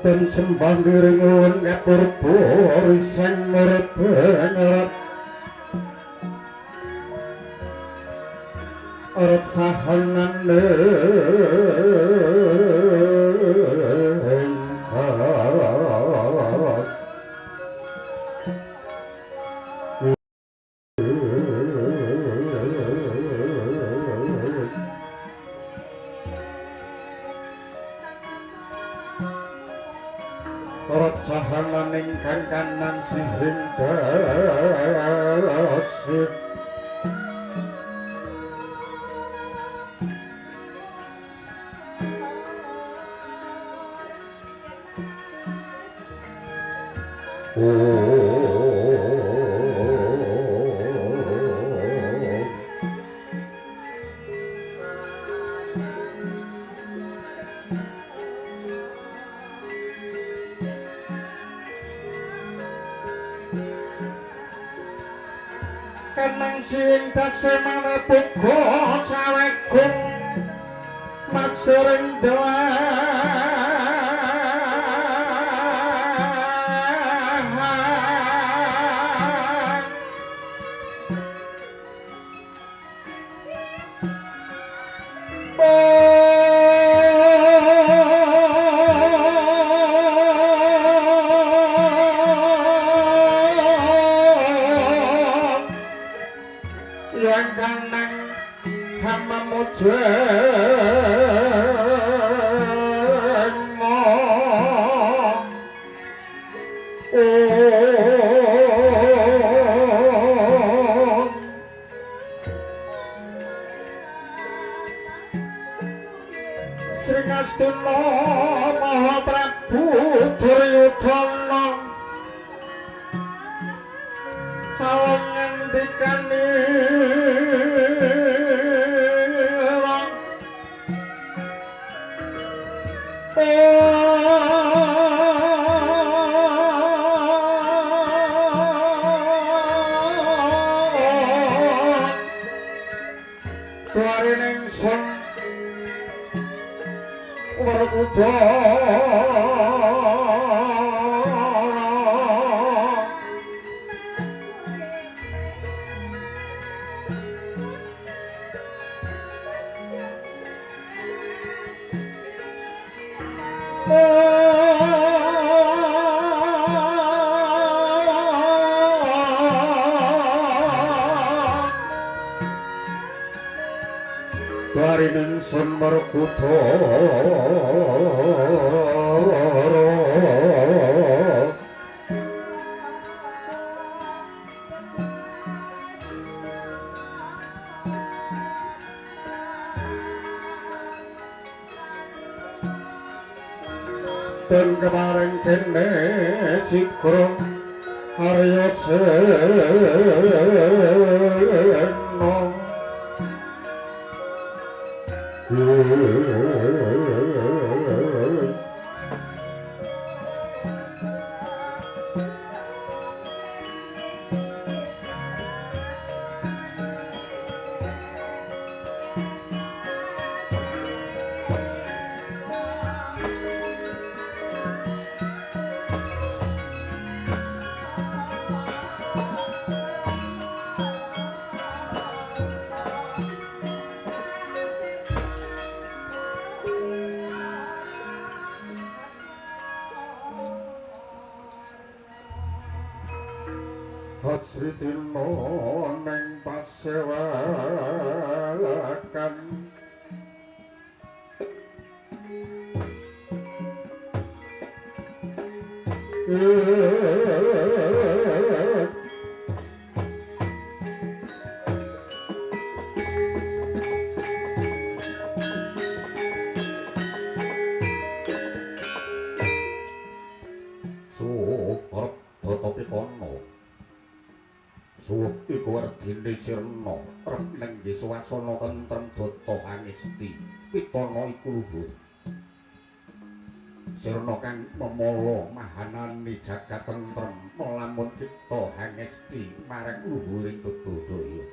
Den sembah ngiring nuwun kapurba risang murba arep sahanan sahanan ingkang kanan sihing dasih Kanang sing dase manepuga sawegung maksuring delahan. Yang kanang hamamujengo Sri Ngastina Mahaprabu Duryudana kalong ngendikane Tuwarining sun Werkudara Tuwarining sun Werkudara Den kemareng kene sikra Arya Sena. Hasridina ning pasewakan Suwuk iku ardine sirna rep nenggih swasana tentrem data angesti pitana iku luhur. Sirna kang memala mahanani jagat tentrem melamun cipta angesti marang luhuring bebodaya.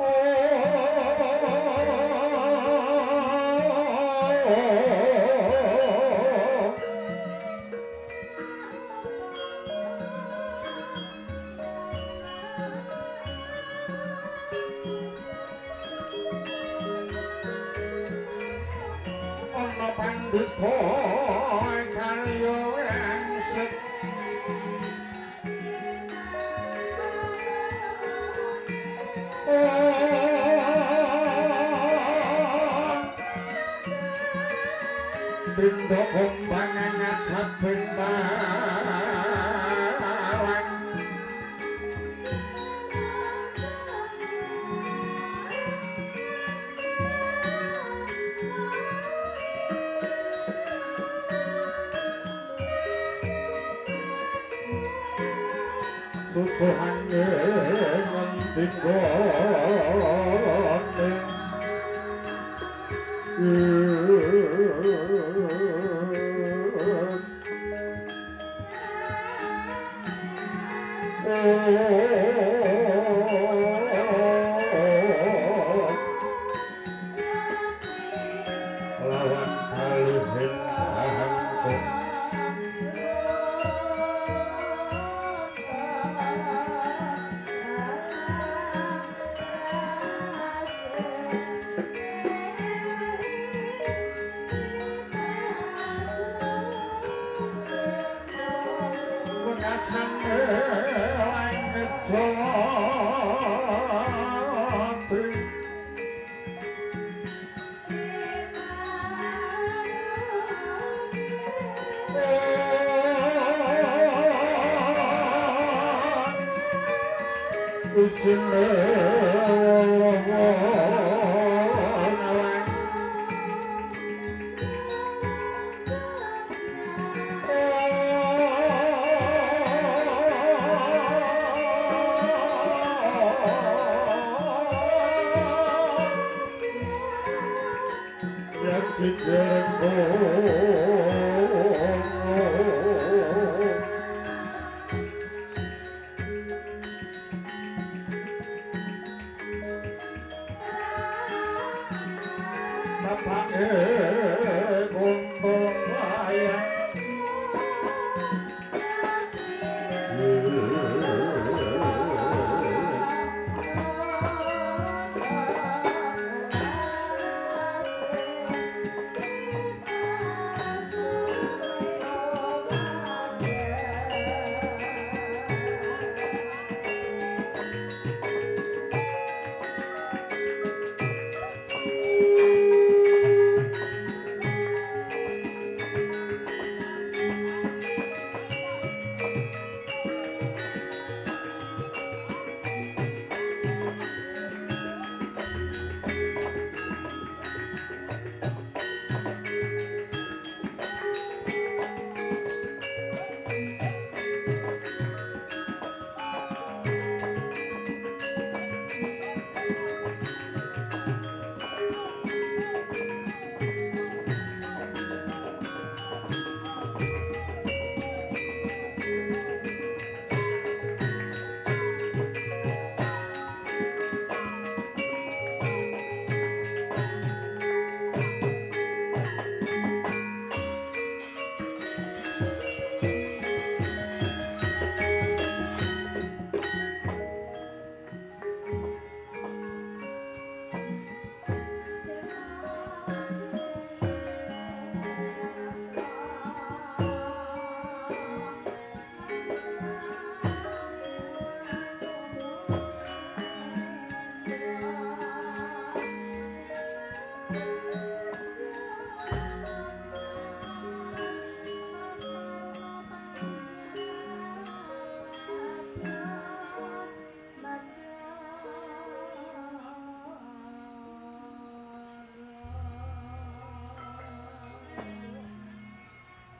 Oh. Pandhita karya angsek pindha kombangan ngajabing palang susuhane ngendi nggone lawan kalihing bahangkung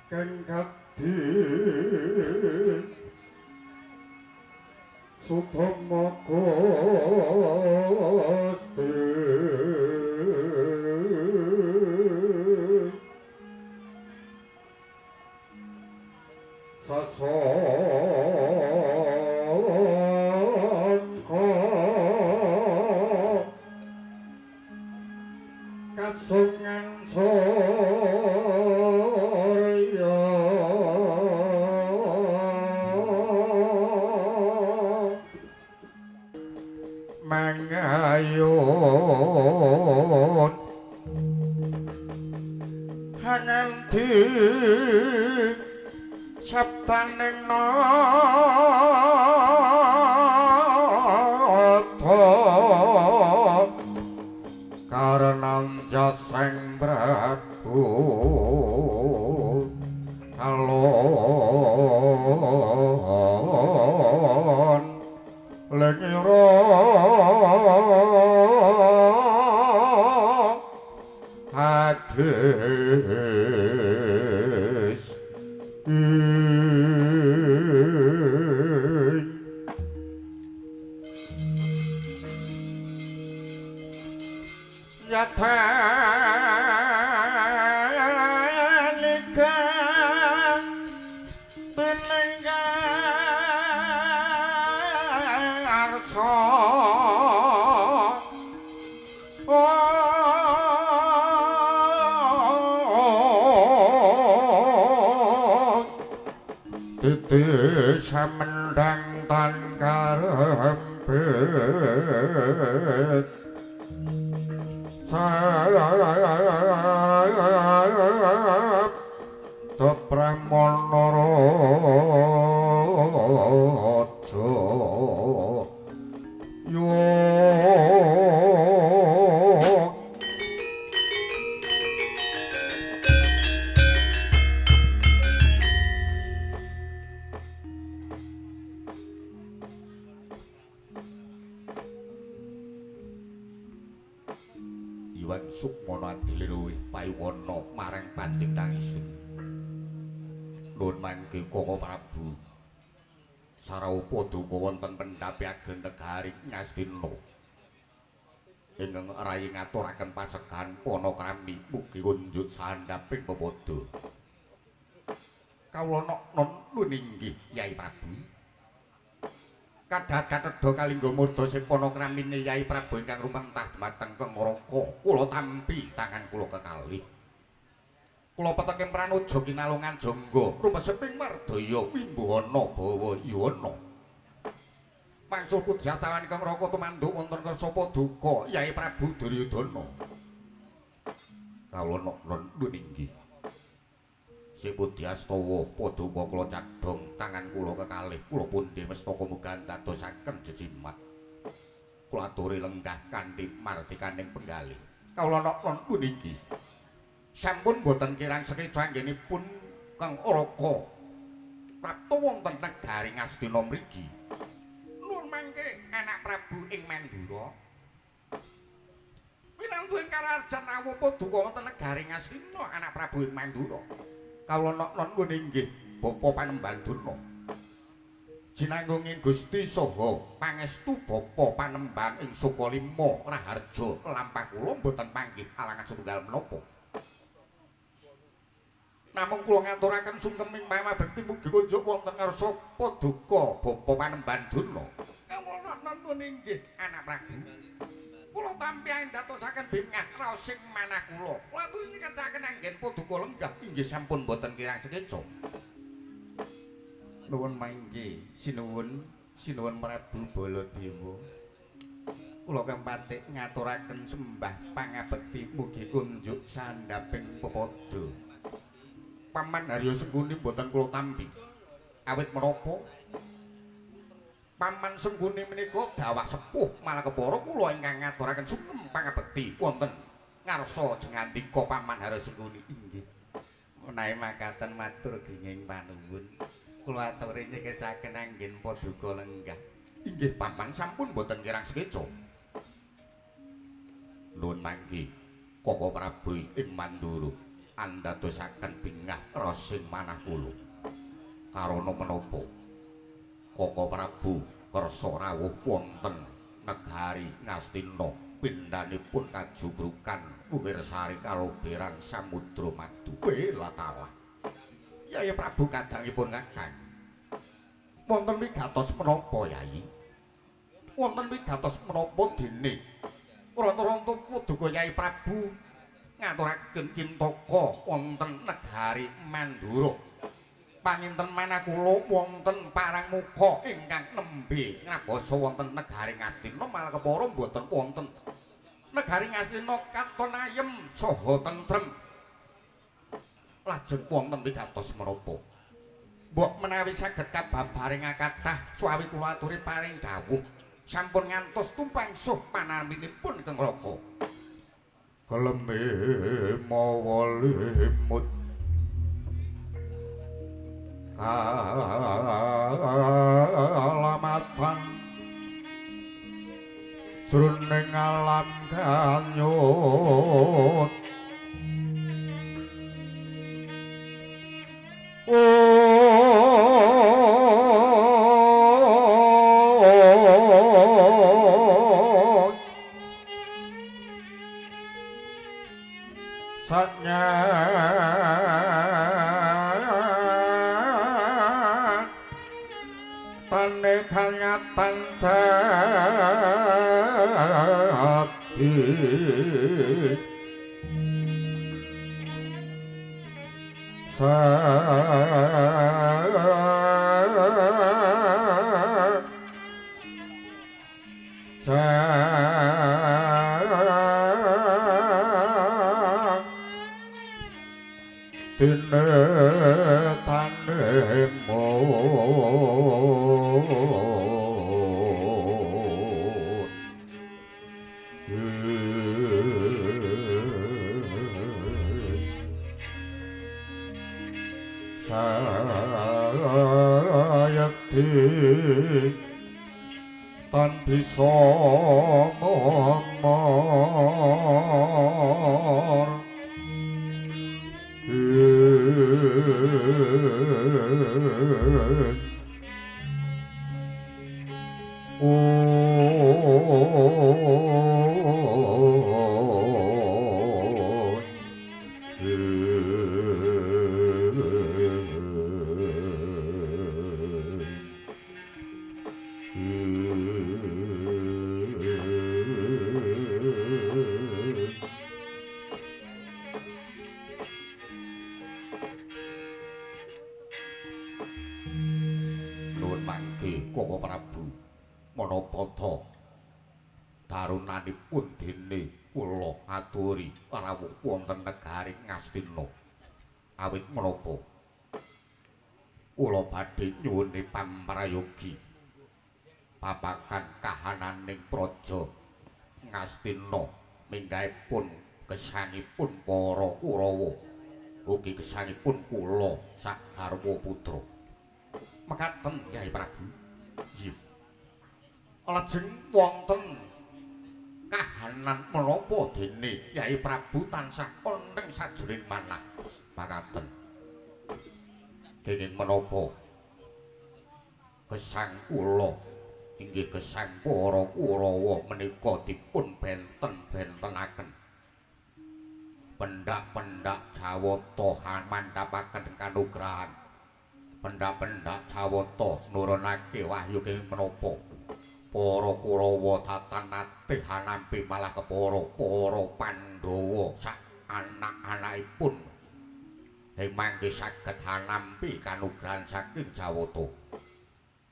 Kang Kadi Sutama Gusti Sasongko Kasungan Surya Mangayun Hangendi sabdaning nata karenan Sang Prabu kalon lengira hadis yathanika tinenggarsa titi samendang tan karempit sabda Pramana Raja yo. Iwan Sukmana adile luwih payuwana marang panjenengan ingsun. Nuwun mangke Koko Prabu. Sarawuh duka wonten pendhapi ageng negari Ngastina. Ingkang rayi ngaturaken pasegahan panakrami mugi kunjuk sandhaping pepadha. Kawula non nuwun inggih Yai Prabu. Kadhat katedha kalingga murda sing panakramine Yai Prabu ingkang rumentah dhumateng Kang Raka kula tampi tangan kula kekalih. Kula peteking pranuja kinalungan jangga rumeseping mardaya wimbuhana bawa yuwana. Mangsul pujatawan Kang Raka tumanduk wonten kersa paduka Yai Prabu Duryudana. Kawula nuwun inggih. Sing pudyastawa paduka kula cadhong tangan kula kekalih kula pundhi mestaka muga ndadosaken jejimat. Kula aturi lenggah kanthi mardikaning penggalih. Kawula nuwun inggih. Sampun boten kirang sekeca anggenipun Kang Raka prapta wonten negari Ngastina mriki. Nuwun mangke anak Prabu ing Mandura. Winantu ing karajan rawuh paduka wonten negari Ngastina anak Prabu ing Mandura. Kawula nuwun inggih Bapa Panembahan Durna. Jinanggunging Gusti saha pangestu Bapa Panembahan ing Sukalima Raharja lampah kula boten panggih alangan setunggal menapa. Namung kula ngaturaken sungkeming pamabekti mugi kunjuk wonten ngarsa paduka Bapa Panembahan Durna. Kawula nuwun inggih anak Prabu. Kula tampi ndadosaken bingah raosing manah kula. Kula aturi nyekacaken anggen paduka lenggah inggih sampun boten kirang sekeca. Nuwun mangke sinuwun, sinuwun Prabu Baladewa. Kula kempatik ngaturaken sembah pangabekti mugi kunjuk sandhaping pepadha. Paman Haryo Sengkuni boten kula tampi. Awit menapa? Paman Sengkuni menika dawah sepuh malah kepara kula ingkang ngaturaken sungkem pangabekti wonten ngarsa jengandika Paman Haryo Sengkuni inggih. Menawi makaten matur genging panuwun. Kula aturi nyekecaken anggen paduka lenggah. Inggih Paman sampun boten kirang sekeca. Nuwun mangke Koko Prabu ing Mandura andadosaken bingah rasing manah kula. Karana menapa Koko Prabu kersa rawuh wonten negari Ngastina pindhanipun kajugrukan Wukirsari kaloberan samudra madu. Welatalah. Yai Prabu kadangipun Kakang. Wonten wigatos menapa Yai? Wonten wigatos menapa dene rata-rata paduka Yai Prabu ngaturaken cintaka wonten negari Mandura. Panginten manah kula wonten parangmuka ingkang nembe ngrabasa wonten negari Ngastina malah kepara mboten wonten. Negari Ngastina katon ayem saha tentrem. Lajeng wonten wigatos menapa? Mbok menawi saged kababaring kathah suawi kula aturi paring dawuh sampun ngantos tumpang suh panaminipun Kang Raka. Keleme mawa limut kalamatan jroning alam kanyut. Satnya tane kanyatan dadi dene tane mun sayekti tan bisa momor. Nuwun mangke Koko Prabu Manapata darunanipun dene kula aturi rawuh wonten negari Ngastina. Awit menapa kula badhe nyuwuni pamprayogi babagan kahananing praja Ngastina minggahipun gesangipun para Kurawa ugi gesangipun kula sak garwa putra. Mekaten Kyai Prabu. Nggih. Lajeng wonten kahanan menapa dene Kyai Prabu tansah wonten sajroning manah. Makaten. Dening menapa gesang kula inggih gesang para Kurawa menika dipun benten-bentenaken. Pendak-pendak Jawata mandhapaken kanugrahan. Pendak-pendak Jawata nurunake wahyu kenging menapa para Kurawa tatanate hanampi malah kepara para Pandhawa sak anak-anakipun ing mangke saged hanampi kanugrahan saking Jawata.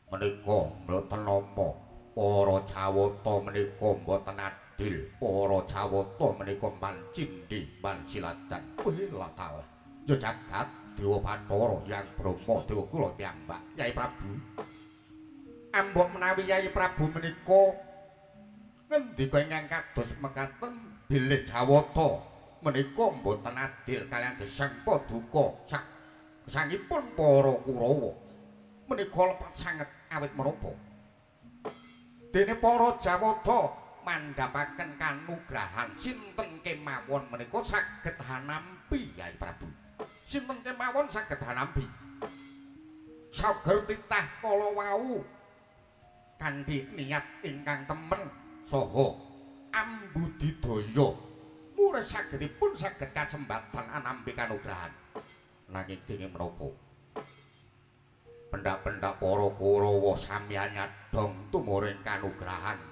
Menika mboten nama para Jawata menika mboten adil, para Jawata menika mancindhi mansilatan. Wela talah ya jagat Dewa Bathara Yang Brahma Dewa kula piyambak Kyai Prabu. Ambok menawi Kyai Prabu menika ngendika ingkang kados mekaten bilih Jawata menika mboten adil kaliyan gesang paduka sak gesangipun para Kurawa. Menika lepat sanget awit menapa dene para Jawata mandhapaken kanugrahan sinten kemawon menika saged hanampi Kyai Prabu. Sinten kemawon saged hanampi sager titah kala wau kanthi niat ingkang temen saha ambudidaya murih sagedipun saged kasembatan anampi kanugrahan. Nanging kenging menapa pendak-pendak para Kurawa sami nyadong tumuring kanugrahan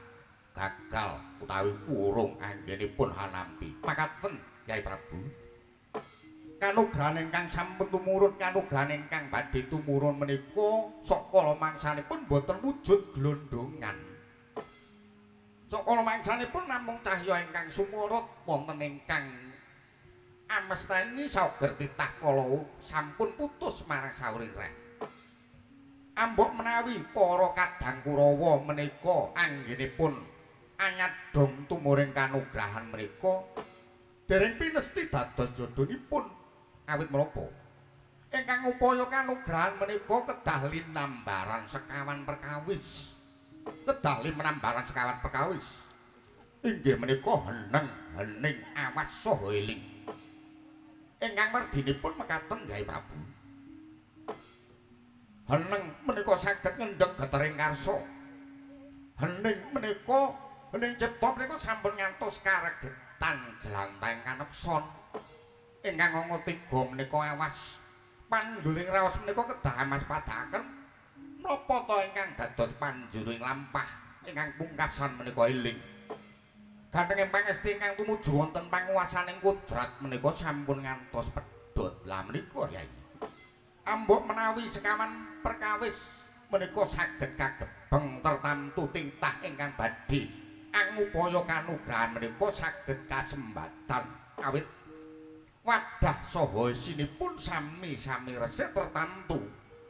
gagal utawi urung anggenipun hanampi. Makaten Kyai Prabu. Kanugrahan ingkang sampun tumurun, kanugrahan ingkang badhe tumurun menika saka mangsanipun boten wujud glondongan. Saka mangsanipun namung cahya ingkang sumurut wonten ingkang Amestani sauger titah kala sampun putus marang sawring reh. Ambok menawi para kadang Kurawa menika anggenipun anyadong tumuring kanugrahan menika dereng pinesti dados jodhonipun awit menapa ingkang upaya kanugrahan menika kedah linambaran sekawan perkawis. Kedah linambaran sekawan perkawis inggih menika heneng hening awas saha eling. Ingkang werdinipun mekaten Yai Prabu. Heneng menika saged ngendheg getering karsa. Hening menika hening cipta menika sampun ngantos karegetan jlantahing kanepson. Ingkang angka tiga menika awas panduling raos menika kedah amaspadhaken napa ta ingkang dados panjuring lampah ingkang pungkasan menika eling. Gantenge pangesti ingkang tumuju wonten panguwasaning kodrat menika sampun ngantos pedhot. Lah menika Yai. Ambok menawi sekawan perkawis menika saged kagebeng tertamtu titah ingkang badhe angupaya kanugrahan menika saged kasembatan awit wadah saha isinipun sami-sami resik tertamtu.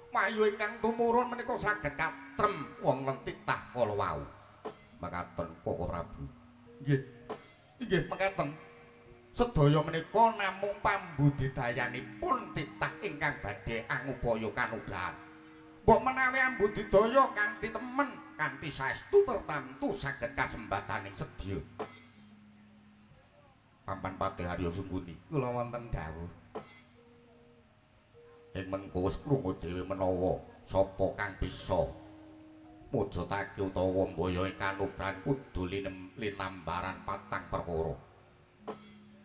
Wahyu ingkang tumurun menika saged katrem wonten titah kala wau. Mekaten Koko Prabu. Nggih. Nggih mekaten. Sedaya menika namung pambudidayanipun titah ingkang badhe angupaya kanugrahan. Mbok menawi ambudidaya kanthi temen, kanthi saestu tertamtu saged kasembataning sedya. Paman Patih Arya Sungkuni, kula wonten dawuh. Ing mengko wis krungu dhewe menawa sapa kang bisa mujudake utawa mboyoe kanugrahan kudu linambaran patang perkara.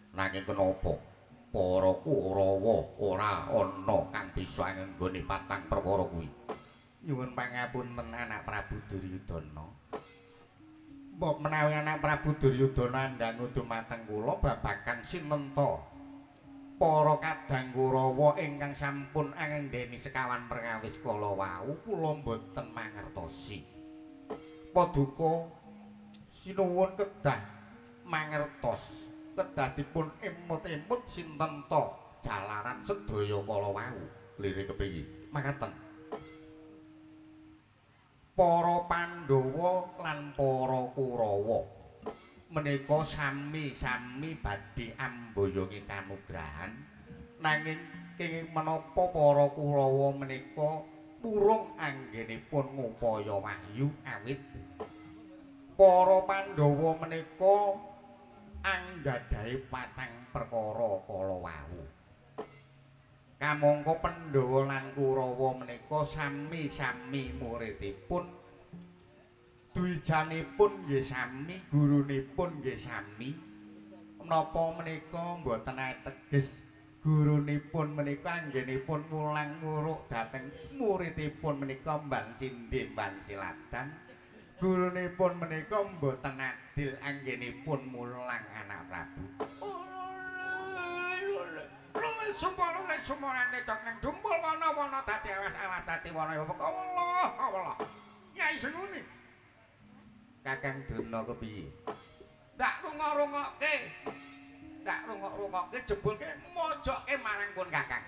Nanging kenapa para Kurawa ora ana kang bisa ngenggone patang perkara kuwi? Nyuwun pangapunten anak Prabu Duryudana. Mbok menawi anak Prabu Duryudana ndangu dumateng kula babagan sinten ta para kadang Kurawa ingkang sampun angendeni sekawan perkawis kala wau kula mboten mangertosi. Paduka sinuwun kedah mangertos. Kedah dipun emut-emut sinten ta jalaran sedaya kala wau. Lire kepiye? Makaten. Para Pandhawa lan para Kurawa menika sami-sami badhe amboyongi kanugrahan, nanging kenging menapa para Kurawa menika purung anggenipun ngupaya wahyu awit para Pandhawa menika anggadhahi patang perkara kala wau. Kamangka Pandhawa lan Kurawa menika sami-sami muridipun, dwijanipun nggih sami, gurunipun nggih sami. Menapa menika mboten ateges gurunipun menika anggenipun mulang muruk dhateng muridipun menika Mbang Cindhe Mbang Siladan. Gurunipun menika mboten adil anggenipun mulang anak Prabu. Luwih sumurane dok nang dumpul wana-wana dadi alas-alas dadi wana ya Allah Allah. Nyai Senguni. Kakang Durna kepiye? Ndak rungok-rungokke. Ndak rungok-rungokke jebulke mojoke marang pun Kakang.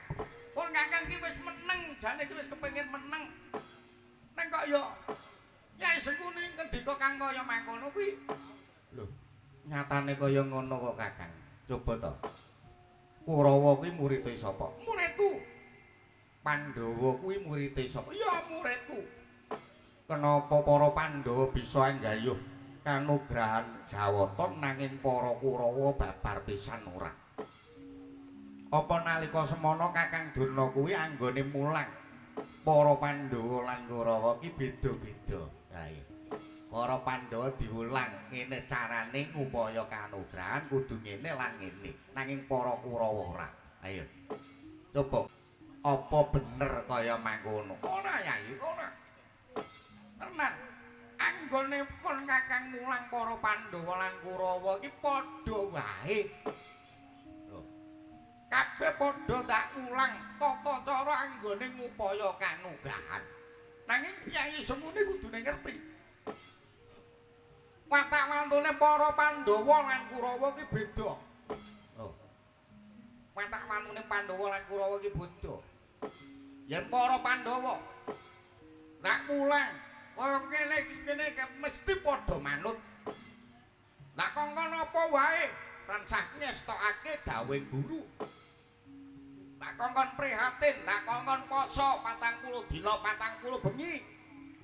Pun Kakang ki wis meneng, jane ki wis kepengin meneng. Neng kok ya Nyai Sengkuni ngendika kang kaya mangkono kuwi. Lho, nyatane kaya ngono kok Kakang. Coba to. Kurawa kuwi muride sapa? Muridku. Pandhawa kuwi muride sapa? Ya muridku. Kenapa para Pandhawa bisa anggayuh kanugrahan Jawata nanging para Kurawa babar pisan ora? Apa nalika semana Kakang Durna kuwi anggone mulang para Pandhawa lan Kurawa ki beda-beda. Ha iya. Para Pandhawa diulang ngene carane ngupaya kanugrahan kudu ngene lan ngene. Nanging para Kurawa ora. Ayo. Coba apa bener kaya mangkono? Ora Yai, ora. Tenan. Anggone pun Kakang mulang para Pandhawa lan Kurawa iki padha wae. Lho. Kabeh padha tak ulang tata cara anggone ngupaya kanugrahan. Nanging Kyai Sengkuni kudune ngerti. Watak wantune para Pandhawa lan Kurawa ki beda. Lho. Watak wantune Pandhawa lan Kurawa iki beda. Yen para Pandhawa nak mulang kaya ngene iki kene mesti padha manut. Lah kongkon apa wae tansah ngestokake dawuhing guru. Tak kongkon prihatin, tak kongkon poso 40 dina 40 bengi.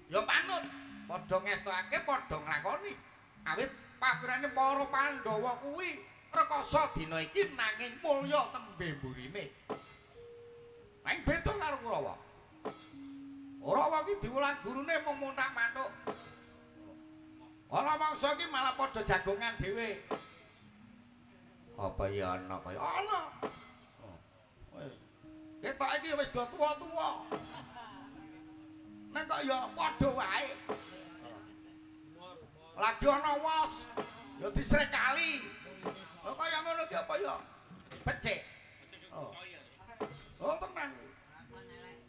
Ya manut, padha ngestokake, padha nglakoni. Awit pakurane para Pandhawa kuwi rekoso dina iki nanging mulya tembe mburine. Nang beda karo Kurawa. Kurawa iki diwulang gurune mung montak-mantuk. Ana mangsa iki malah padha jagongan dhewe. Apa ya ana kaya ana. Wis. Ketok iki wis do tuwa-tuwa. Nek kok ya padha wae. Lagi ana wos ya disrekali. Kok kaya ngono ki apa ya? Becik. Oh. Oh tenan.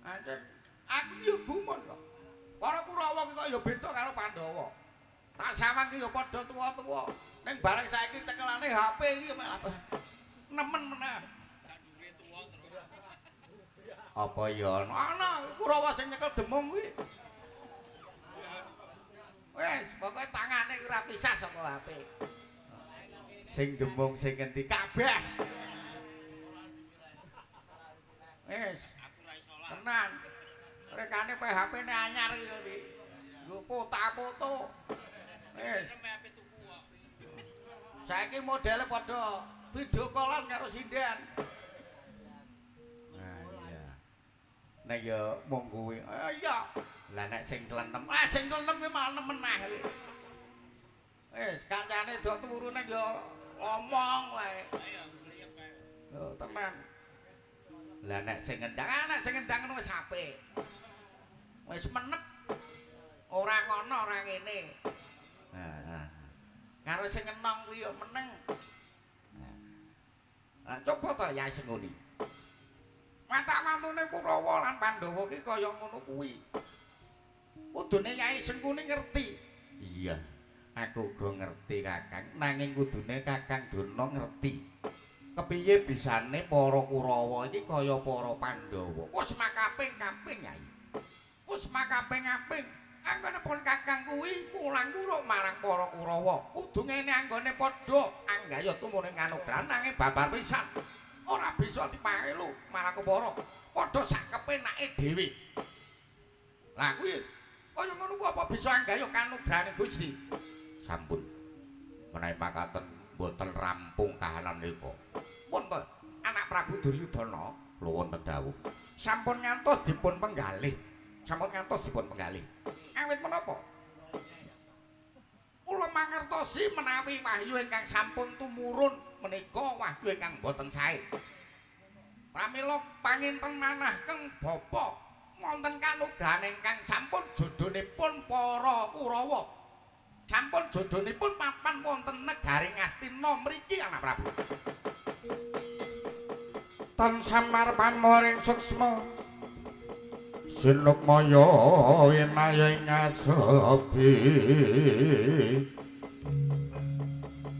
Anjen aku ki ya gumun kok. Para Kurawa ki kok ya beda karo Pandhawa. Tak sawang ki ya padha tuwa-tuwa. Ning bareng saiki cekelane HP iki nemen meneh. Apa ya ana? Ana Kurawa sing nyekel demung kuwi. Wis, pokoke tangane ora pisah saka HP. Sing demung sing ngendi kabeh. Wis. Tenan. Rekane PHP-ne anyar iki lho. Nggo foto-foto. Wis. Saiki modele padha video callan karo sinden. Nah iya. Nek ya mung kuwi. Iya. Lah nek sing clenem, ah sing clenem kuwi malah nemen ah. Wis kancane do turu nek ya omong wae. Lho tenan. Lah nek sing ngendang, ah nek sing ngendang ngono wis apik. Wis menep. Ora ngono ora ngene. Heeh. Karo sing ngenong kuwi ya meneng. Lah coba to ya sing ngene. Watak wantune Kurawa lan Pandhawa ki kaya ngono kuwi. Kudune Yai Sengkuni ngerti. Iya, aku uga ngerti Kakang, nanging kudune Kakang Durna ngerti. Kepiye bisane para Kurawa iki kaya para Pandhawa? Wis makaping-kaping Yai. Wis makaping-kaping. Anggone pun Kakang kuwi mulang kuruk marang para Kurawa. Kudu ngene anggone padha anggaya tumurun kanugrahan nanging babar pisan. Ora bisa dipaelu malah kepara. Padha sak kepenake dhewe. Lah kuwi kaya ngono ku apa bisa anggaya kanugrahane Gusti? Sampun. Menawi makaten mboten rampung kahanan nika. Pun to, anak Prabu Duryudana lho wonten dawuh. Sampun ngantos dipun penggalih. Sampun ngantos dipun penggalih. Awit menapa? Kula mangertosi menawi wahyu ingkang sampun tumurun menika wahyu ingkang boten sae. Pramila panginten manah keng bapa wonten kanugrahan ingkang sampun jodhonipun para Kurawa. Sampun jodhonipun papan wonten negari Ngastina mriki anak Prabu. Tan samar pamoring suksma sinukmaya winaya ing asepi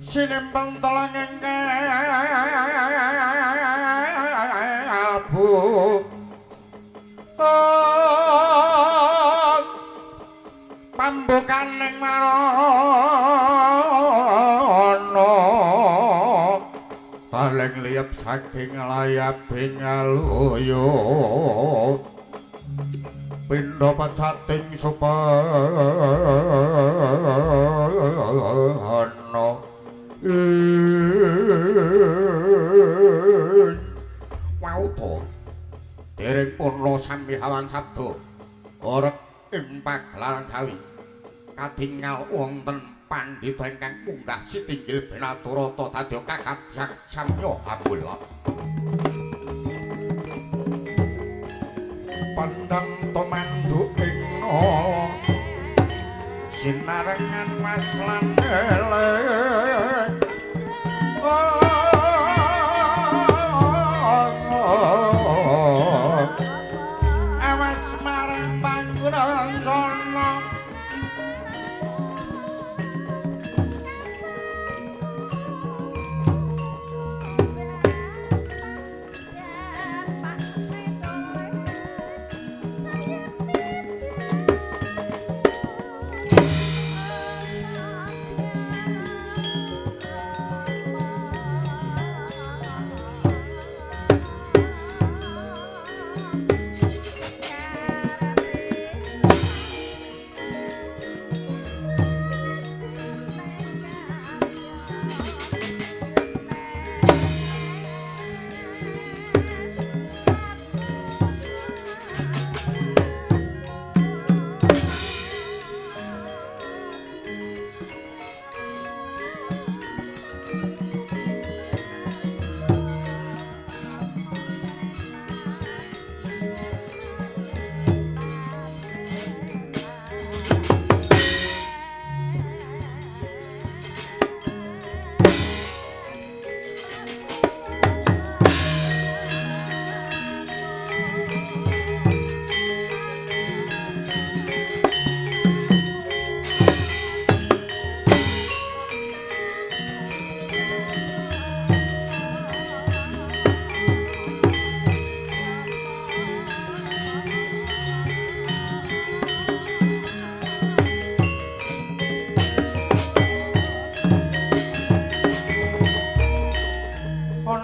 sinembang telang ing kalbu pambukaning marana paling liyep saking layabing aluyo pindha pecating supana wau to dereng purna samihawan sabda orek ing pagelaran Jawi kadingal wonten pandhita ingkang munggah sitinggil Benaturata dadya kakajak samya hambula pandang tumanduk ing nala sinarengan mas lan elek awas marang panggonan sono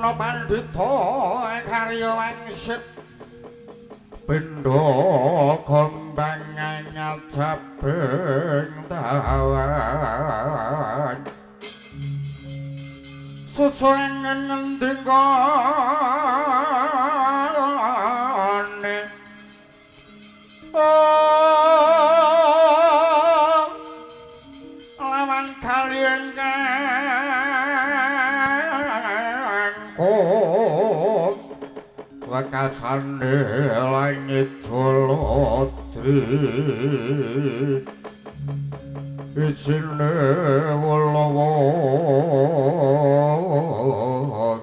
Ana pandhita karya wangsit bendha gombang ngajabeng tawan susuengen ngendikane lawan kalian kangkung wekasane langit jolodri isine wulawa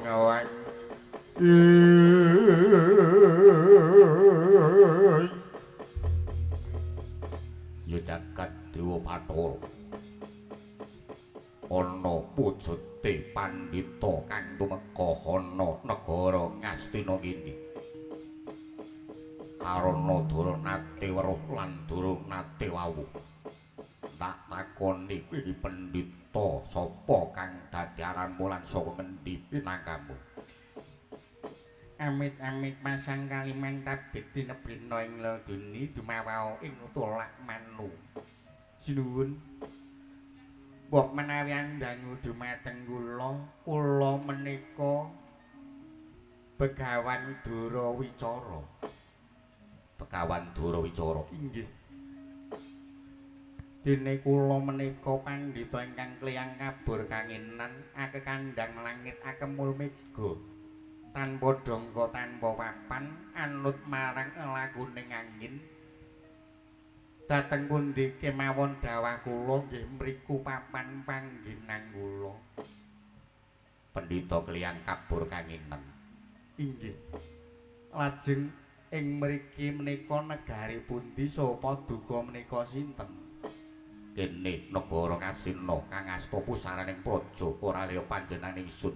ngawang ya jagat Dewa Bathara ana wujute pandhita kang tumeka ana negara Ngastina kene karana durung nate weruh lan durung nate wawuh. Tak takoni kuwi pendhita sapa kang dadi aranmu lan saka ngendi pinangkamu? Amit-amit pasang kaliman tabit tinebina ing laduni dumawao ing tolak manu. Sinuwun. Mbok menawi andangu dumateng kula, kula menika Begawan Durawicara. Begawan Durawicara. Inggih. Dene kula menika pandhita ingkang kliyang kabur kanginan akekandhang langit akemul mega. Tanpa dongko tanpa papan anut marang lakuning angin. Dhateng pundi kemawon dawah kula nggih mriku papan panggenan kula. Pendhita kliyang kabur kanginan. Inggih. Lajeng ing mriki menika negari pundi saha paduka menika sinten? Kene negara Ngastina kang asta pusaraning praja ora liya panjenengan ingsun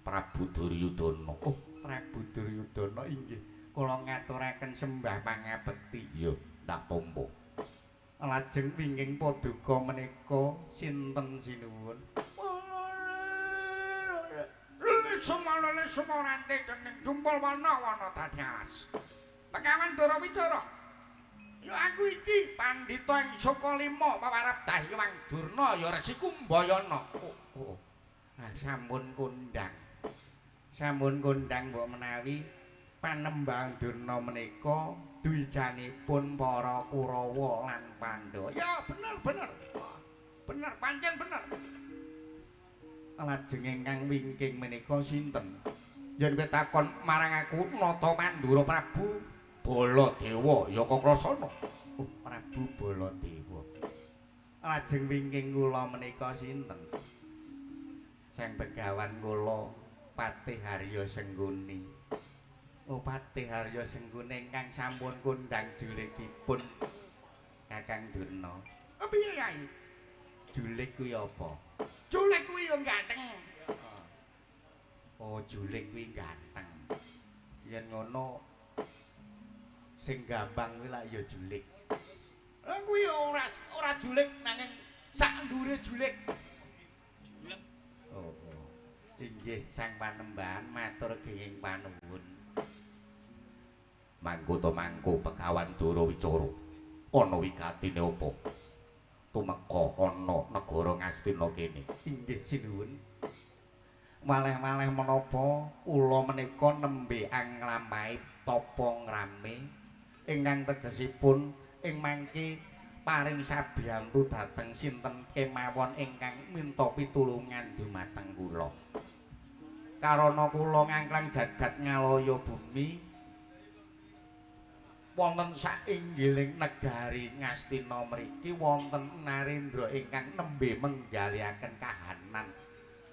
Prabu Duryudana. Oh, Prabu Duryudana inggih. Kula ngaturaken sembah pangabekti. Iya, tak tampa. Lajeng wingking paduka menika sinten sinuwun? Sumala sumorante dening dumpul wana-wana dadi alas. Begawan Durawicara. Ya aku iki pandhita ing Sukalima pawarap Dahyang Durna ya Resi Kumbayana. Oh, oh. Ah, sampun kondang. Sampun kondang mbok menawi Panembahan Durna menika dwijanipun para Kurawa lan Pandhawa. Ya bener bener. Bener pancen bener. Lajeng ingkang wingking menika sinten? Yen kowe takon marang aku Nata Mandura Prabu Baladewa ya Kakrasana. Oh, Prabu Baladewa. Lajeng wingking kula menika sinten? Sang Begawan kula Patih Harya Sengguni. Oh, Patih Harya Sengguni ingkang sampun kondang julikipun Kakang Durna. Piye Yai? Julik kuwi apa? Julik kuwi yo ganteng. Oh, julik kuwi ganteng. Yen ngono sing gampang kuwi lak ya julik. Lah kuwi ora julik nanging sak ndure julik. Julik. Oh, oh. Inggih sang panembahan matur genging panuwun. Mangko to mangko Begawan Durawicara. Ana wigatine apa? Tumeka ana negara Ngastina kene. Inggih sinuwun. Maleh-maleh menapa kula menika nembe anglampahi tapa ngrame ingkang tegesipun ing mangke paring sabiyantu dhateng sinten kemawon ingkang minta pitulungan dumateng kula. Karana kula ngangklang jagat ngalaya bumi wonten sainggilling negari Ngastina mriki wonten narendra ingkang nembe menggalihaken kahanan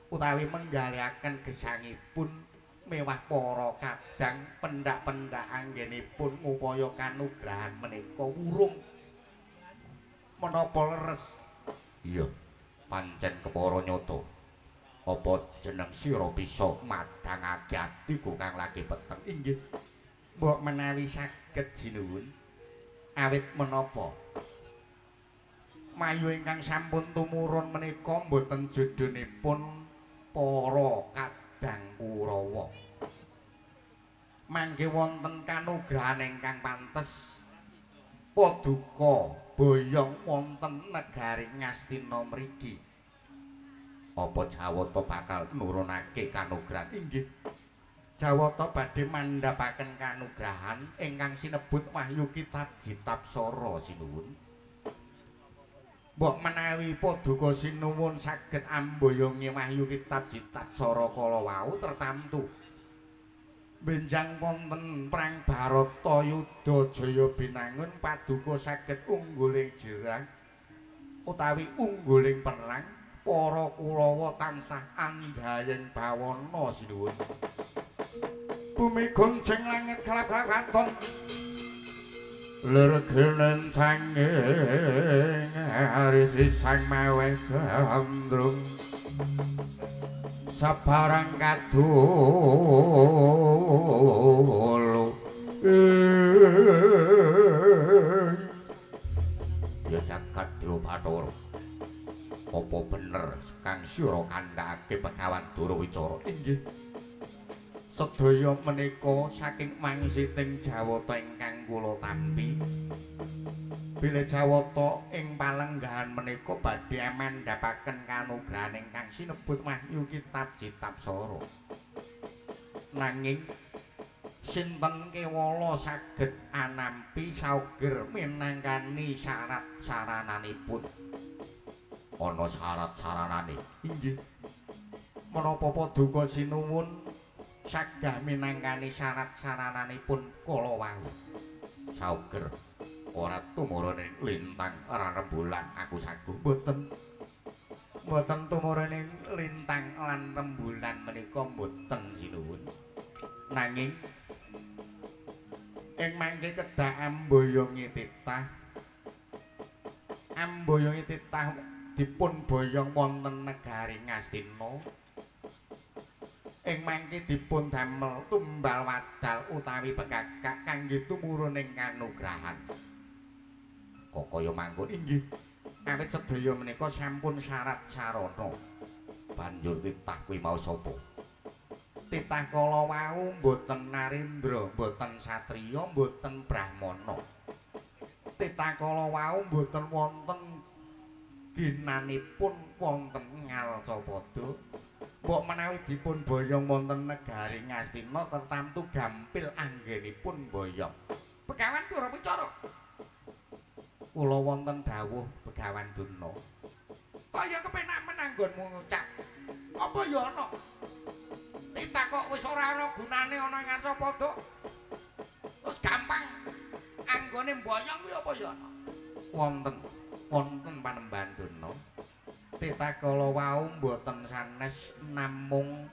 utawi menggalihaken gesangipun mewah para kadang pendak-pendak anggenipun ngupaya kanugrahan menika wurung menapa leres. Iya, pancen kepara nyata. Apa jeneng sira bisa madhangake atiku kang lagi peteng? Inggih. Mbok menawi saged sinuwun. Awit menapa mayu ingkang sampun tumurun menika mboten jodhonipun para kadang Kurawa. Mangke wonten kanugrahan ingkang pantes paduka boyong wonten negari Ngastina mriki. Apa Jawata bakal nurunake kanugrahan? Inggih. Jawata badhe mandhapaken kanugrahan ingkang sinebut Wahyu Kitab Jitapsara sinuwun. Mbok menawi paduka sinuwun saged amboyongi Wahyu Kitab Jitapsara kala wau tertamtu benjang wonten perang Bharatayuda Jaya Binangun paduka saged ungguling jerang utawi ungguling perang para Kurawa tansah anjayeng bawana sinuwun. Bumi gonceng langit kelap-kelap katon lergenen sanging arisi sang maweh gandrung sabarang kadulu. Ya jagat Dewa Bathara, apa bener kang sira kandhake Begawan Durawicara? Inggih. Sedaya menika saking mangsiting Jawata ingkang kula tampi. Bilih Jawata ing palenggahan menika badhe mandhapaken kanugrahan ingkang sinebut Wahyu Kitab Jitapsara. Nanging sinten kewala saged anampi sauger minangkani syarat sarananipun? Ana syarat saranane? Inggih. Menapa paduka sinuwun sagah minangkani syarat sarananipun kala wau? Sauger ora tumurune lintang lan rembulan aku saguh. Mboten. Mboten tumurune lintang lan rembulan menika mboten sinuwun. Nanging ing mangke kedah amboyongi titah. Amboyongi titah dipun boyong wonten negari Ngastina. Ing mangke dipun damel tumbal wadal utawi bekakak kangge tumuruning kanugrahan. Kok kaya mangkon? Inggih. Awit sedaya menika sampun syarat sarana. Banjur titah kuwi mau sapa? Titah kala wau mboten narendra, mboten satriya, mboten brahmana. Titah kala wau mboten wonten ginanipun wonten Ngalcapada. Mbok menawi dipun boyong wonten negari Ngastina tertamtu gampil anggenipun boyong. Begawan Durawicara, kula wonten dawuh Begawan Durna. Kaya kepenak menanggonmu ngucap. Apa ya ana? Titah kok wis ora ana gunane ana ing Ngarcapada. Wis gampang anggone mboyong kuwi apa ya ana? Wonten, wonten Panembahan Durna. Titah kala wau mboten sanes namung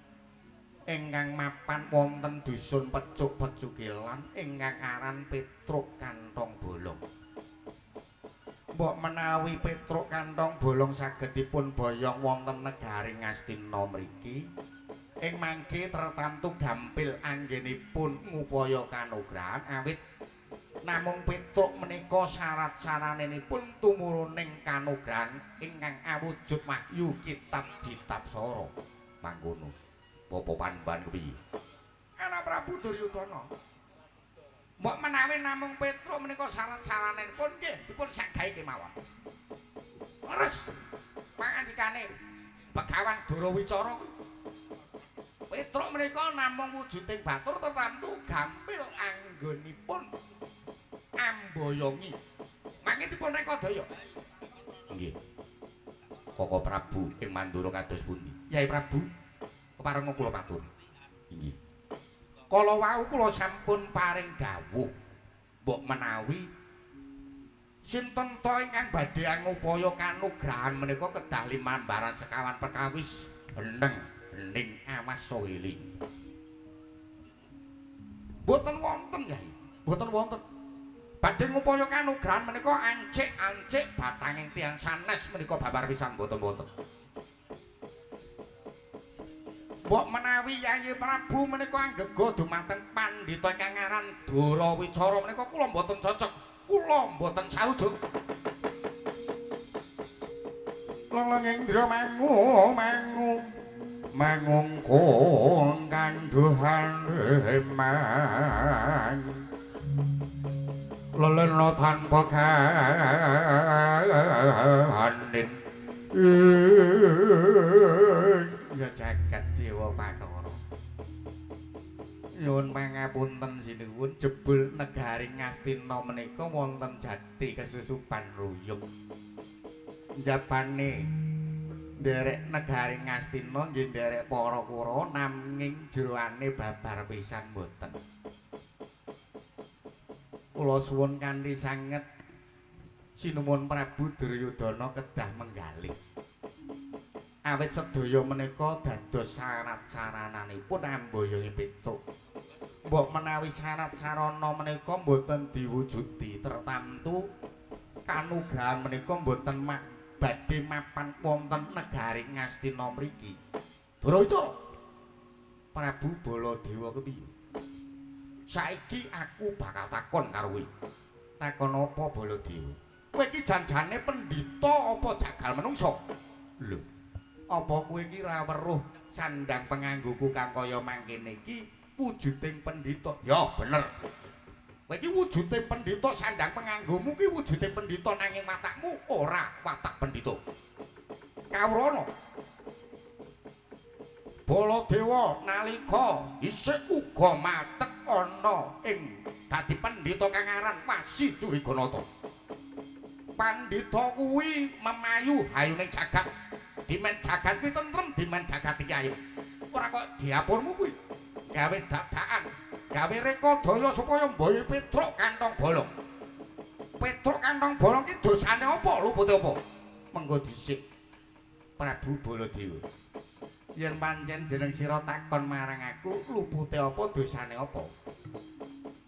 ingkang mapan wonten dusun Pecuk-Pecukilan ingkang aran Petruk Kantong Bolong. Mbok menawi Petruk Kantong Bolong saged dipun boyong wonten negari Ngastina mriki, ing mangke tertamtu gampil anggenipun ngupaya kanugrahan awit namung Petruk menika syarat sarananipun tumuruning kanugrahan ingkang awujud Wahyu Kitab Jitapsara. Mangkono. Apa panembahan kepiye? Ana Prabu Duryudana. Mbok menawi namung Petruk menika syarat sarananipun nggih dipun sagahi kemawon. Leres pangandikane Begawan Durawicara kuwi. Petruk menika namung wujuding batur tertamtu gampil anggonipun amboyongi. Mangke dipun rekodaya. Nggih. Koko Prabu ing Mandura kados pundi? Yai Prabu, keparenga kula matur. Inggih. Kala wau kula sampun paring dawuh. Mbok menawi sinten ta ingkang badhe ngupaya kanugrahan menika kedah limambaran sekawan perkawis eneng hening awas saha eling. Mboten wonten, Yai. Mboten wonten. Badhe ngupaya kanugrahan menika ancik-ancik batanging tiyang sanes menika babar pisan mboten wonten. Mbok menawi Yayi Prabu menika anggega dumateng pandhita ingkang aran Durawicara menika kula mboten cocok, kula mboten sarujuk. Leleng Indra mangu mangu Mangungkung kandhuhan emang lelena tanpa kanin. Ya jagat dewa Bathara, nyuwun pangapunten sinuwun, jebul negari Ngastina menika wonten jati kesusupan ruyung. Njabane nderek negari Ngastina nggih nderek para Kurawa, nanging jeroane babar pisan mboten. Kula suwun kanthi sanget sinuwun Prabu Duryudana kedah menggalih. Awit sedaya menika dados syarat sarananipun amboyonge Petruk. Mbok menawi syarat sarana menika mboten diwujudi, tertamtu kanugrahan menika mboten badhe mapan wonten negari Ngastina mriki. Durawicara, Prabu Baladewa kepiye? Saiki aku bakal takon karo kowe. Takon apa Baladewa? Kowe iki janjane pendhita apa jagal menungsa? Lho, apa kowe iki ra weruh sandang penganggoku kang kaya mangkene iki wujuding pendhita? Ya bener. Kowe iki wujuding pendhita, sandang penganggomu ki wujuding pendhita, nanging watakmu ora watak pendhita. Kawrana Baladewa nalika isih uga matek ana ing dadi pendhita kang aran Wasi Curiganata. Pandhita kuwi memayu hayuning jagat. Dimen jagat kuwi tentrem, dimen jagat iki ayem. Ora kok diapurmu kuwi gawe dadakan, gawe rekadaya supaya mboyo Petruk kantong bolong. Petruk kantong bolong ki dosane apa, lupute apa? Mengko dhisik Prabu Baladewa. Yen pancen jeneng sira takon marang aku, lupute apa, dosane apa?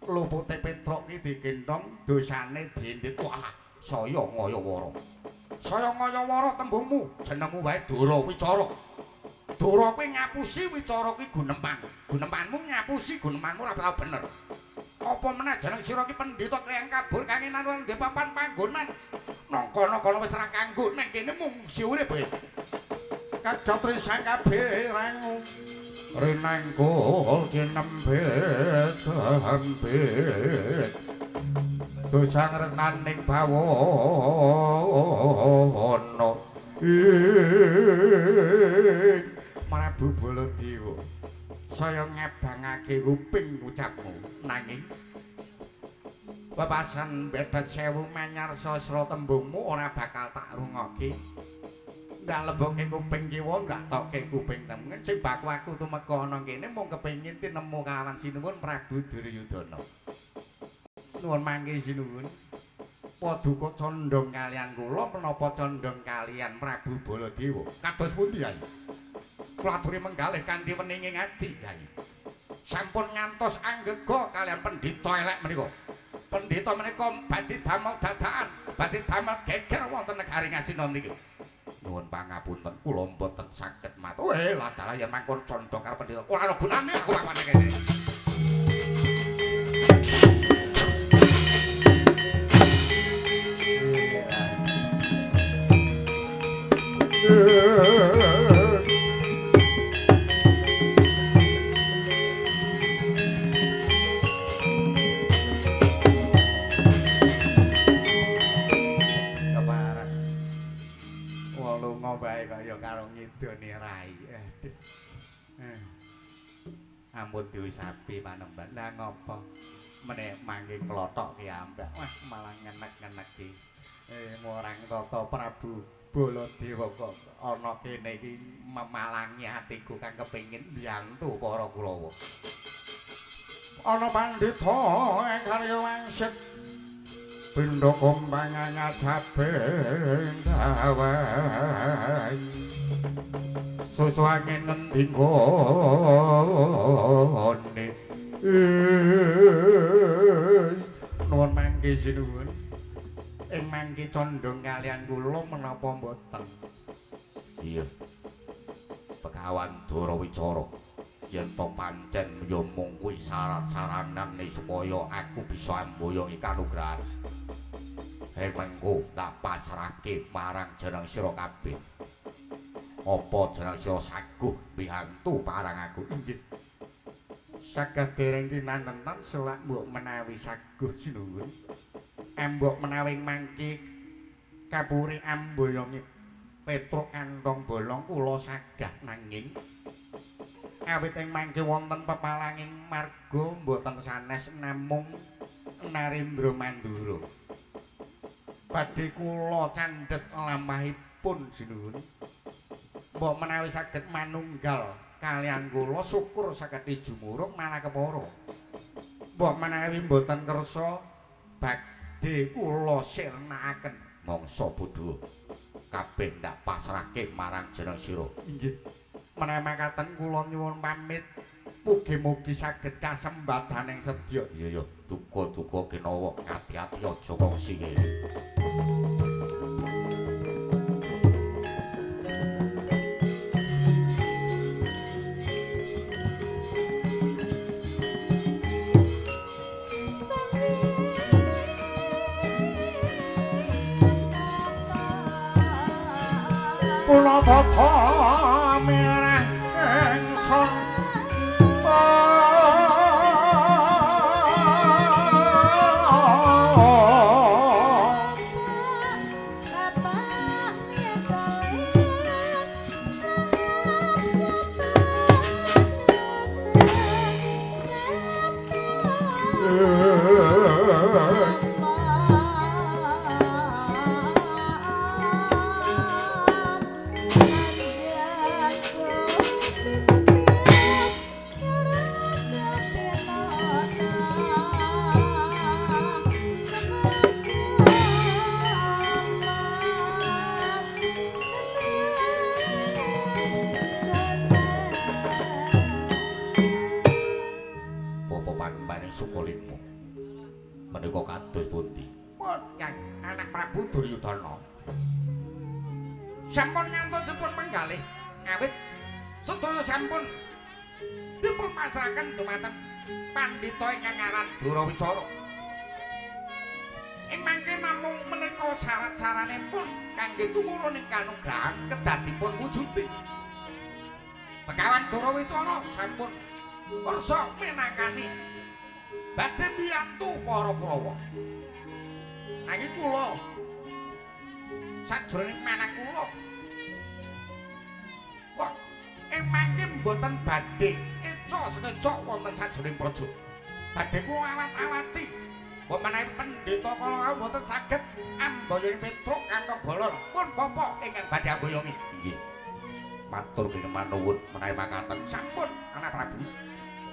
Lupute Petruk ki digendhong, dosane diendit. Wah, saya ngaya-wara. Saya ngaya-wara tembungmu, jenengmu wae Dara Wicara. Dara kuwi ngapusi, wicara kuwi guneman. Gunemanmu ngapusi, gunemanmu ora tau bener. Apa meneh jeneng sira ki pendhita kliyang kabur kangenan ora ndek papan panggonan. Nang kono-kono wis ora kanggo, nang kene mung si urip wae. Kadha trisang kabeh rangu rinangkul dinempit hempit dosa ngrenaning bawana. Prabu Baladewa, saya ngebangake kuping ucapmu, nanging pepasan bebet sewu manyar sasra tembungmu ora bakal tak rungokke. Ndak lebokke kuping kiwa, ndak tokke kuping tengen. Sing baku aku tumeka ana kene mung kepengin tinemu kawan sinuwun Prabu Duryudana. Nuwun mangke sinuwun. Paduka condhong kalian kula menapa condhong kalian Prabu Baladewa? Kados pundi, Yai? Kula aturi menggalih kanthi weninging ati, Yai. Sampun ngantos anggega kalian pendhita elek menika. Pendhita menika badhe damel dadakan, badhe damel geger wonten negari Ngastina niki. Nuwun pangapunten, kula mboten saged matur. Lah dalah yen mangkon condhong karo pendhita ora ana gunane aku pawane kene. Kepareng wong lunga bae kaya karo ngidoni rai. Aduh. Ampun diusapi panemban. Lah ngopo meneh mangke klothok ki ambak. Wah, malah ngenek-ngenek ki. Marang Tata Prabu Baladewa kok ana kene iki memalangi atiku kang kepengin mbiyantu para Kurawa. Ana pandhita ing karya wangsit pindha kombangan ngajabing dawai susu angin ngendi nggone. Nuwun mangke sinuwun. Ing mangke condhong kalian kula menapa mboten? Iya. Begawan Dara Wicara, yen to pancen ya mung kuwi syarat-saranane supaya aku bisa amboyongi kanugrahan. Hei mengko tak pasrahke marang jeneng sira kabeh. Apa jeneng sira saguh mbiyantu parang aku? Inggih. Saged dereng tinanten selak mbok menawi saguh sinuwun. Embok menawi mangke kapuri amboyongi Petruk kantong bolong kula sagah nanging awit ing mangke wonten pepalanging marga mboten sanes namung Narendra Mandura. Badhe kula candhet lampahipun sinuwun. Mbok menawi saged manunggal kalian kula syukur saged jumurung malah kepara. Mbok menawi mboten kersa badhe kula sirnakaken. Mangsa bodho kabeh ndak pasrahke marang jeneng sira. Inggih. Menawi makaten kula nyuwun pamit. Mugi-mugi saged kasembadaning sedya. Iya ya, duka-duka kinawa ati-ati aja kongsi. Kula tata merah ingsun Menika kados pundi? Pun Yang anak Prabu Duryudana. Sampun ngantos dipun menggalih awit sedaya sampun dipun pasrahaken dumateng pandhita ingkang aran Durawicara. Ing mangke namung menika syarat-saranipun kangge tumurun ing kanugrahan kedah dipun wujuti. Begawan Durawicara sampun kersa minangkani badhe mbiyantu para Kurawa. Nanging kula sajroning manah kula kok ing mangke mboten badhe eca sekeca wonten sajroning praja. Badhe kula awat-awati mbok menawi pendheta kala wau mboten saged amboyongi Petruk kantong bolon pun bapa ingkang badhe amboyongi. Inggih. Matur manuwun menawi makaten. Sampun anak Prabu.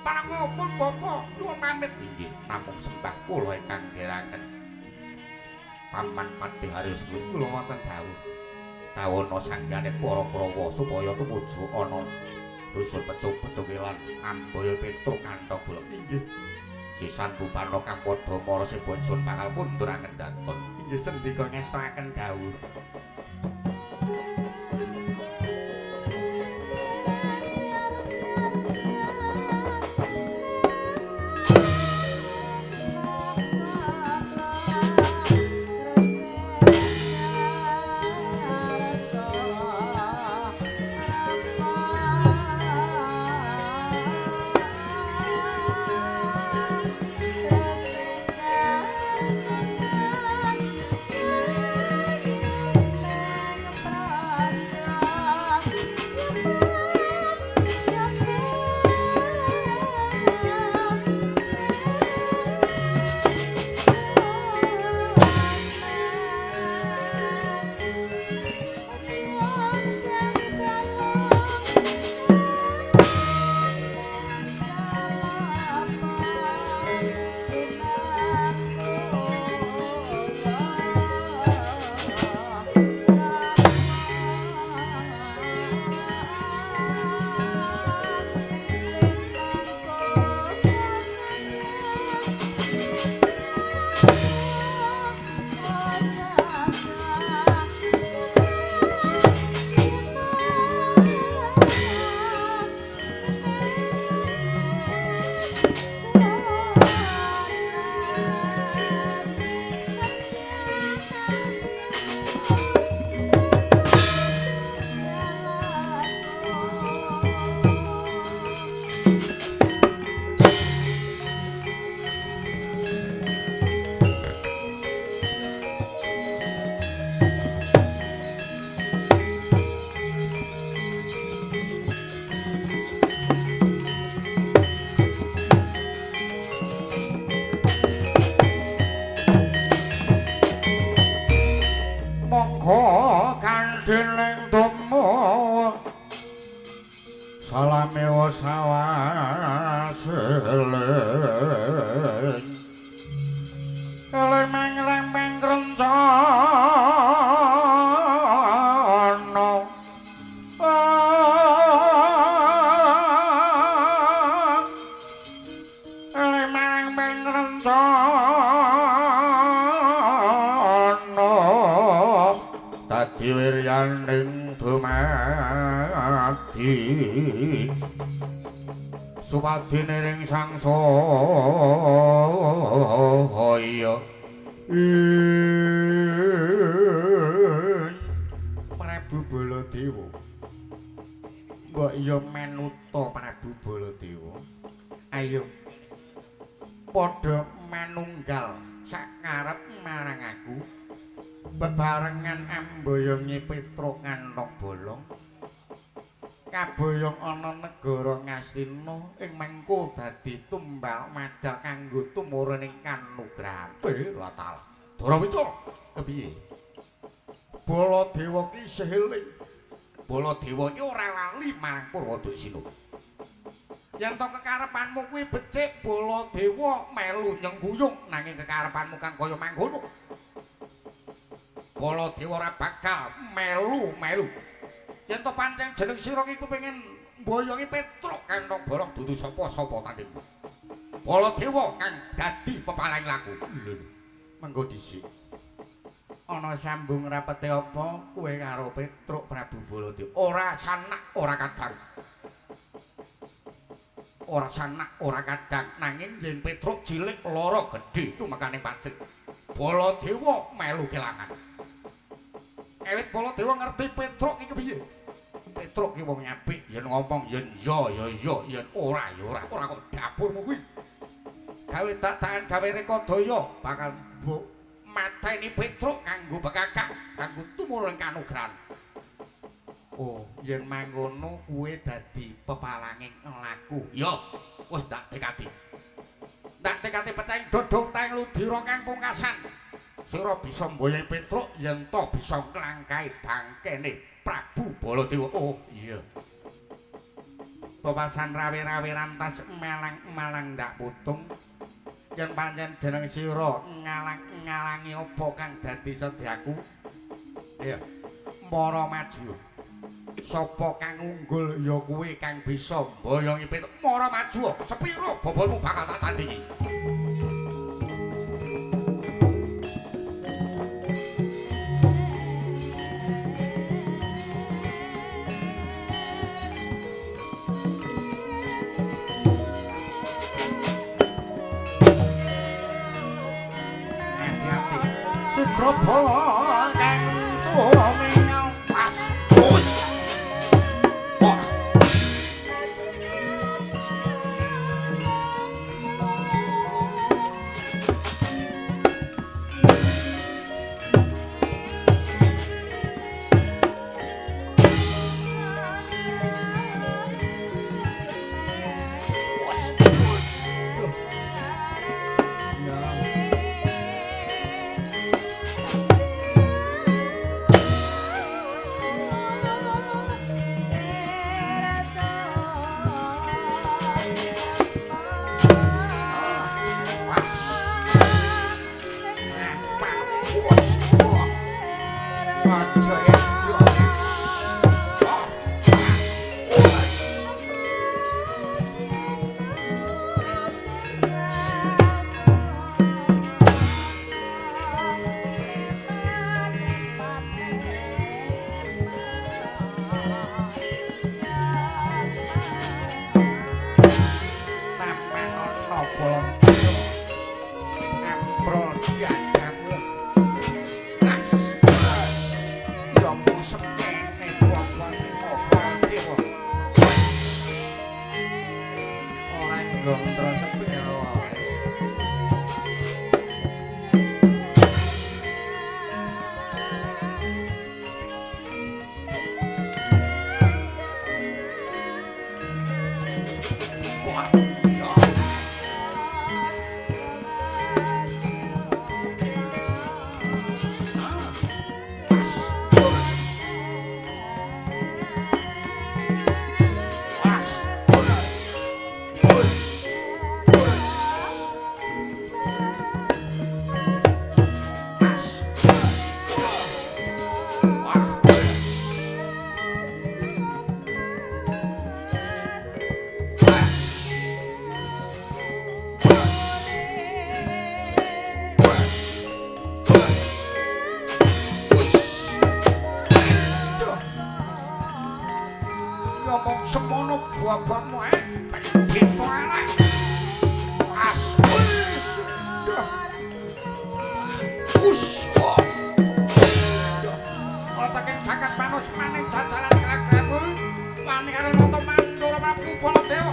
Parango pun bapa nyuwun pamit. Inggih, namung sembah kula ingkang ndherekaken Paman Patih Haryo kula wonten dawuh. Tawana sanggane para Kurawa supaya tumuju ana dusun pecuk-pecuke lan amboyo Petruk kantong bolong. Inggih. Sisan bupana kang padha mara seba ingsun bakal kunduraken daton. Inggih sendika ngestakaken dawuh. Baladewa sawas eling eling mangrempeng rencana eling mangrempeng rencana dadi wiryaning dumadi supadi niring sangsaya Prabu Baladewa. Mbok iya manuta Prabu Baladewa. Ayo padha manunggal sakarep marang aku bebarengan amboyongi Petruk Kanthong Bolong. Kaboyong ana negara Ngastina ing mengko dadi tumbal madal kanggo tumurun ing kanugrahan. La taala. Dara Wicara, kepiye? Baladewa ki isih eling. Baladewa ki ora lali marang Purwoduksina. Yen to kekarepanmu kuwi becik, Baladewa melu nyengguyung nanging kekarepanmu kang kaya mangkono. Baladewa ora bakal melu-melu. Yen to pancen jeneng sira ki kepengin mboyongi Petruk Kanthong Bolong dudu sapa-sapa tandingmu. Baladewa kang dadi pepalang laku. Lho, mengko dhisik. Ana sambung rapete apa kowe karo Petruk Prabu Baladewa? Ora sanak ora kadang. Ora sanak ora kadang nanging yen Petruk cilik lara gedhe tumekaning patrik. Baladewa melu kelangan. Ewit Baladewa ngerti Petruk iki kepiye? Petruk ki wong apik, yen ngomong yen ya ya ya, yen ora ya ora. Ora kok dapurmu kuwi. Gawe tak-takan gawe rekodaya bakal mbok mateni Petruk kanggo bekakak, kanggo tumurun kanugrahan. Oh, yen mangkono kowe dadi pepalanging laku. Ya, wis ndak tekati. Ndak tekati pecahing dodong tang ludira kang pungkasan. Sira bisa mboyong Petruk yen to bisa nglangkahi bangkene Prabu Baladewa. Oh iya. Pepasan rawe-rawe rantas malang-malang ndak putung. Yen pancen jeneng sira ngalang-ngalangi apa kang dadi sedyaku? Iya. Mara maju. Sapa kang unggul ya kuwi kang bisa mboyongi Petruk. Mara maju. Sepiro bobolmu bakal tak tandingi. Sugrabala kang tumingal pas us. Wah. Pandhita elek. As. Us. Otaking jagat manus maning jajalan gelap-gelap wani karo nata Mandura Prabu Baladewa.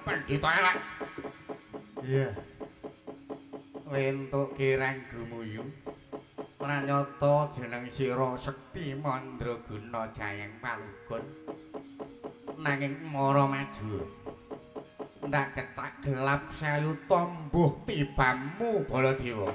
Pendhita elek. Iya. Wentuk kirang gumuyu. Pranyata jeneng sira Sekti Mandraguna Jayeng Palugon. Nanging mara maju. Ndak ketak gelap sayuta mbuh tibamu Baladewa.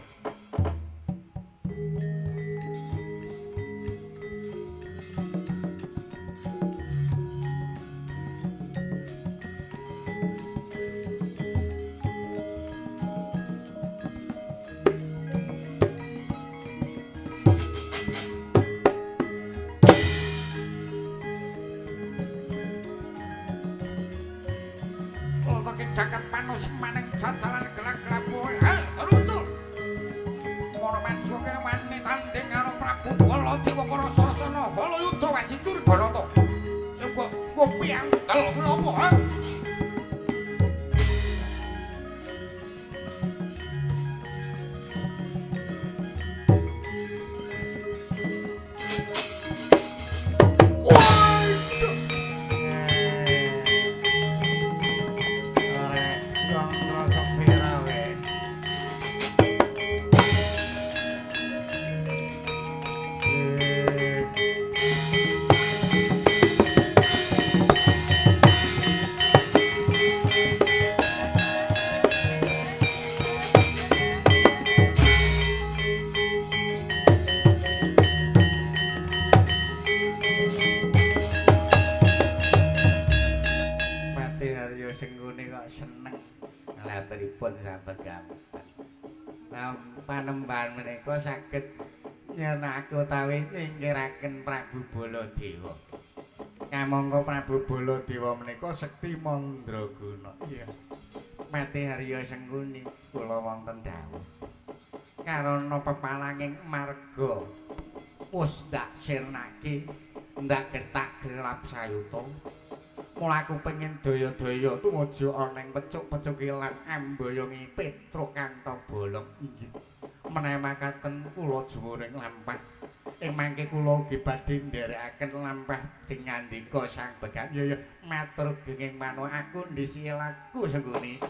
Jagat panus maning jajalan gelap-gelap kowe. Terus. Mara maju kene wani tanding karo Prabu Baladewa Karasasana Halayudha Wasitur Barata. Kok kopi angkel kuwi apa, ha? Panembahan menika saged nyenake utawi nyingkiraken Prabu Baladewa. Kamangka Prabu Baladewa menika sekti mandraguna. Iya. Mati Harya Sengkuni kula wonten dawuh. Karana pepalanging marga wis ndak sirnake, ndak getak gelap sayuta. Mula aku pengen daya-daya tumuju ana ing pecuk-pecukilan ambayongi Petruk Kantha Bolong. Inggih. Menawi makaten kula juwuring lampah. Ing mangke kula ugi badhe nderekaken lampah dingandika Sang Begawan. Ya ya matur genging manuk aku ndisi laku Sengkuni.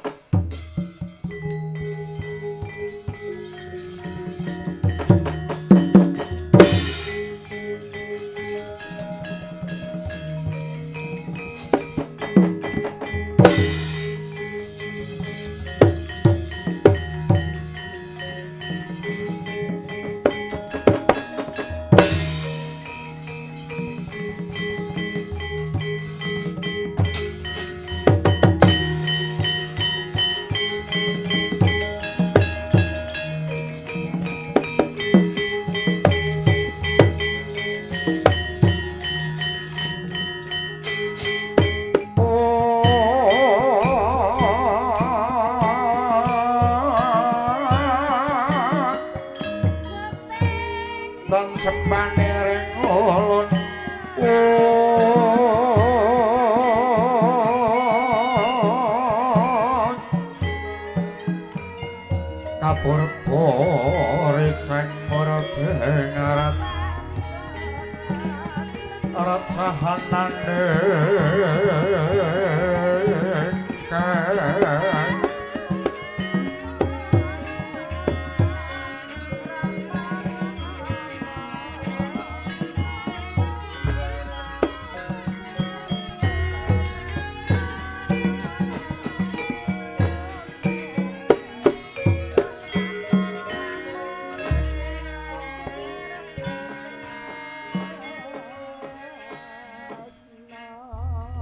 Sembane ring ulun.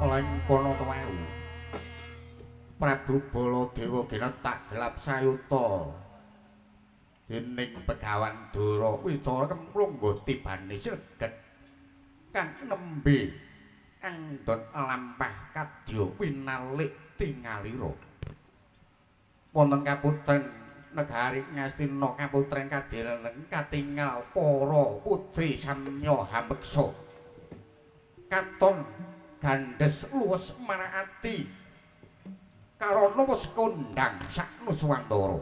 Oleh kono tuweu Prabu Baladewa ginetak gelap sayuta dening Begawan Dara Wicara kemlungguh tibane sreget kang nembe andon lampah kadya winalik tingalira. Wonten kaputren negari Ngastina kaputren kadeleng katingal para putri samya hameksa katon gandhes luwes marang ati karana wis kondhang sak nuswantara.